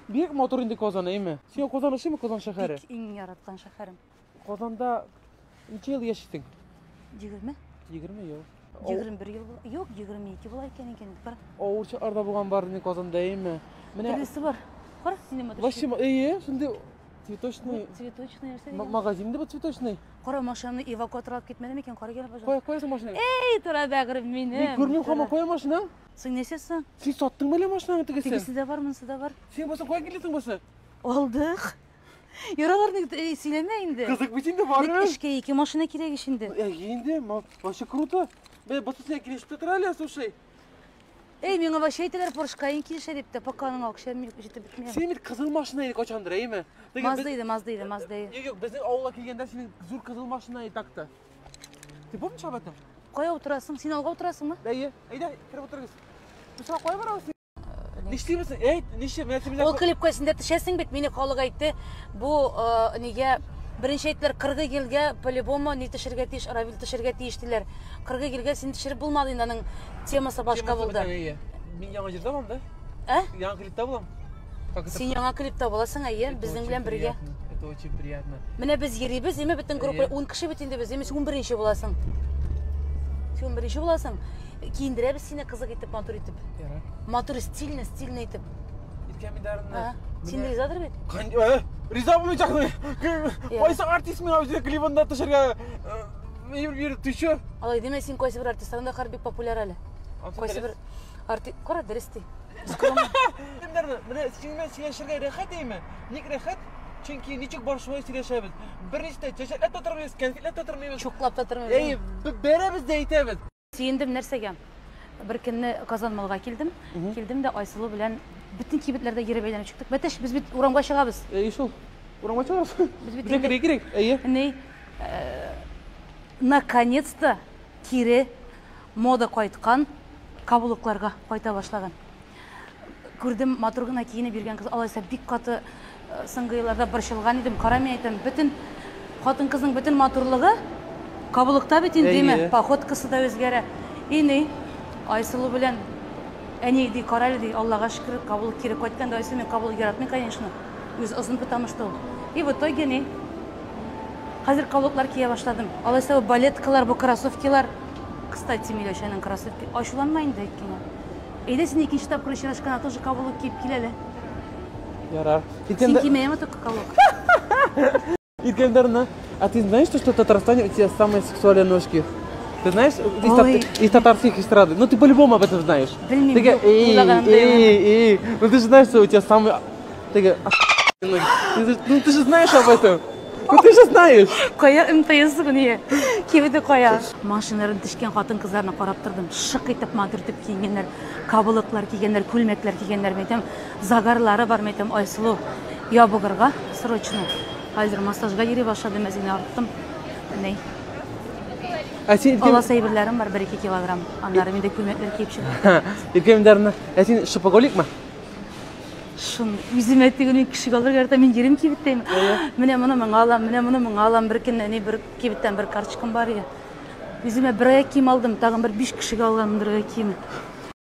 Бик матур инде Казан, әйме? Сиңа Казан ошыймы, Казан шәһәре? Бик иң яраткан шәһәрем. Казанда ничә ел яшисең? 20. 20 ел. 21 ел була. Юк, 22 була икән икән. Кара. Авыр чакларда булган бар инде Казанда, әйме? Менә Төрлесе бар. Кара, синең матур. Вообще, әйе, шундый цветочный. Цветочный нәрсә дигән? Магазин инде бу цветочный. Кара, машинаны эвакуатор алып китмәде микән? Кара, гел, пожалуйста. Кая, кая соң машина? Эй, тора бәгырем минем. Мин күрмим һаман, кая машина? Соң нәрсә соң? Син саттыңмы әллә машинаңны тегесен? Тегесе дә бар, монысы да бар. Син булсаң кая килдең бусы? Алдык. Яраларны сөйләмә инде. Кызык бит инде бар. Бит эшкә ике машина кирәк ич инде. Әй, инде, вообще круто. Бе, бусы сиңа килешеп тә тора әле, слушай. Эй, миңа вообще әйтәләр, Поршка иң килешә дип тә, пока аның акчам юк, җитеп бетми. Син бит кызыл машина иде кайчандыр, әйеме? Мазда иде, Мазда иде, Мазда иде. Юк, юк, безнең авылга килгәндә синең зур кызыл машина иде так-то. Ты помнишь об этом? Кая утырасың? Син алга утырасыңмы? Әйе, әйдә, кереп утырыгыз. Без сиңа кая барабыз? Нишлибез? Әйт, нишләп? Менә син Ул клипка син дә төшәсең бит, мине халык әйтте. Бу нигә беренче әйттеләр, кыргый елга по-любому ни төшергә тиеш, Равил төшергә тиеш диләр. Кыргый елга син төшереп булмады инде, аның темасы башка булды. Мин яңа җырда булам да? Ә? Яңа клипта булам. Син яңа клипта буласың, әйе, безнең белән бергә. Это очень приятно. Менә без йөрибез, әйме, бөтен группа 10 кеше бит инде без, әйме, син 11-нче буласың. Син 11-нче буласың. Киендерәбез сине кызык итеп, матур итеп. Ярар. Матур, стильно, стильно итеп. Иркә Миндарны. Син ризадыр бит? Риза булмыйчак. Кайсы артист миңа үзе клибында төшергә бир төшер. Алай димә, син кайсы бер артистларың да бик популяр әле. Кайсы бер артист, кара дөрес ди. Миндарны, менә синең белән сөйләшергә рәхәт әйме? Ник рәхәт? Чөнки ничек бар шулай сөйләшәбез. Берничә дә чәчәкләп тә тормыйбыз, кәнфитләп тә тормыйбыз. Чуклап та тормыйбыз. Әй, бәрәбез дә әйтәбез. Сөендем нәрсәгә? Бер көнне Казан Молга килдем. Килдем дә Айсылу белән бөтен кибетләрдә йөреп әйләнеп чыктык. Бәтәш, без бит урамга чыгабыз. Әйе шул. Урамга чыгабыз. Без бит Безгә керергә кирәк. Әйе. Ни, наконец-то кире мода кайткан каблукларга кайта башлаган. Күрдем, матур гына киенеп йөргән кыз, алайса бик каты соңгы елларда борчылган идем. Кара, мин әйтәм, бөтен хатын-кызның бөтен матурлыгы каблукта бит инде, димме? Походкасы да үзгәрә. И ни, Айсылу белән әни ди, кара әле ди, Аллага шөкер, каблук кире кайткан да. Айсылу, мин каблук яратмыйм, конечно. Үзе озын, потому что ул. И в итоге ни, хәзер каблуклар кия башладым. Алайса бу балеткалар, бу кроссовкилар. Кстати, Миләүшәнең кроссовки. Ачуланма инде әйткәнгә. Әйдә, син икенче тапкыр очрашканда тоже каблук киеп кил әле. Ярар. Син кимәме только каблук? Иркәләрне. А ты знаешь, что в Татарстане у тебя самые сексуальные ножки? Ты знаешь, из татарских эстрады? Ну, ты по-любому об этом знаешь. Белмим. Теге, эй, эй, эй, ну ты же знаешь, что у тебя самые... Теге, ноги. Ну ты же знаешь об этом. Ну ты же знаешь. Кая МТС гыне? Кибете кая? Машиналарын төшкән хатын-кызларны карап тордым. Шык итеп, матур итеп киенгәннәр, каблуклар кигәннәр, күлмәкләр кигәннәр. Мин әйтәм, загарлары бар, мин әйтәм, Айсылу, ябыгырга срочно. Хәзер массажга йөри башладым, әзгенә арттым. Ни? Ә син Аласы әйберләрем бар, 1-2 килограмм. Аннары мин дә күлмәкләр киеп чыгам. Иркәмдәрне, ә син шопоголикмы? Шун үземә түгел, мин кешегә алырга яратам, мин йөрим кибеттә. Менә моны моңа алам, менә моны моңа алам. Бер көнне әни бер кибеттән бер карточкам бар иде. Үземә бер аяк кием алдым, тагын бер 5 кешегә алганмын бер аяк киеме.